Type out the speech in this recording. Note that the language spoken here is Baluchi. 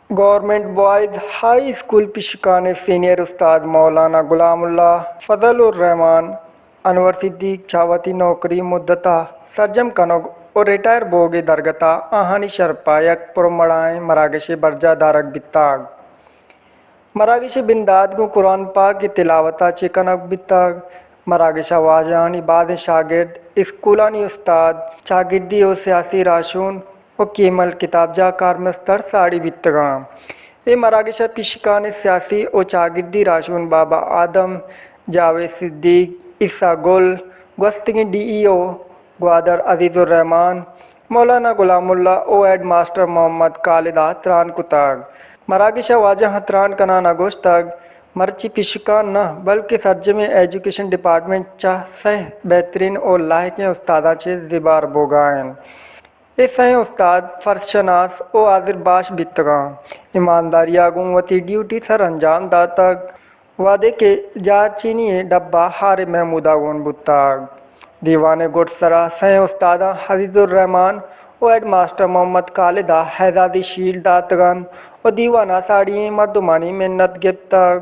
گورنمنٹ بوائز ہائی اسکول پشکان ءِ سینئر استاد مولانا غلام اللہ، فضل الرحمان، انور صدیق چہ وتی نوکری مدت ءَ سرجم کنگ ءُ ریٹائر بوگ ءِ درگت ءَ آہانی شرپ ءَ یک پرمڑاہیں مراگشے برجاہ دارگ بیتگ۔ مراگش ءِ بندات گوں قرآن پاک ءِ تلاوت ءَ چہ کنگ بیتگ۔ مراگش ءَ واجہانی بازیں شاگرد، اسکولانی استاد، چاگردی ءُ سیاسی راہشون ءُ کیمل کتابجاہ کارمستر ساڑی بیتگاں۔ اے مراگش ءَ پشکان ءِ سیاسی ءُ چاگردی راہشون بابا آدم، جاوید صدیق، عیسیٰ گل، گوستگیں ڈی ای او گوادر عزیز الرحمان، مولانا غلام اللہ ءُ ہیڈ ماسٹر محمد خالد ءَ تران کتگ۔ مراگش ءَ واجہاں تران کنان ءَ گوشتگ، مرچی پشکان نہ بلکہ سرجمیں ایجوکیشن ڈیپارٹمنٹ چہ سئے بہترین ءُ لائقیں استاداں چہ زبہر بوگا انت۔ اے سئیں استاد فرض شناس ءُ حاضر باش بیتگاں۔ ایمانداری ءَ گوں وتی ڈیوٹی سر انجام داتگ۔ وہدے کہ جارچینی ءِ ڈبہ ہار محمود ءَ گون بوتگ۔ دیوان ءِ گڈسرا سئیں استاداں عزیز الرحمان ءُ ہیڈ ماسٹر محمد خالد ءَ اعزازی شیلڈ داتگ انت ءُ دیوان ءَ ساڑی ئیں مردمانی منت گپتگ۔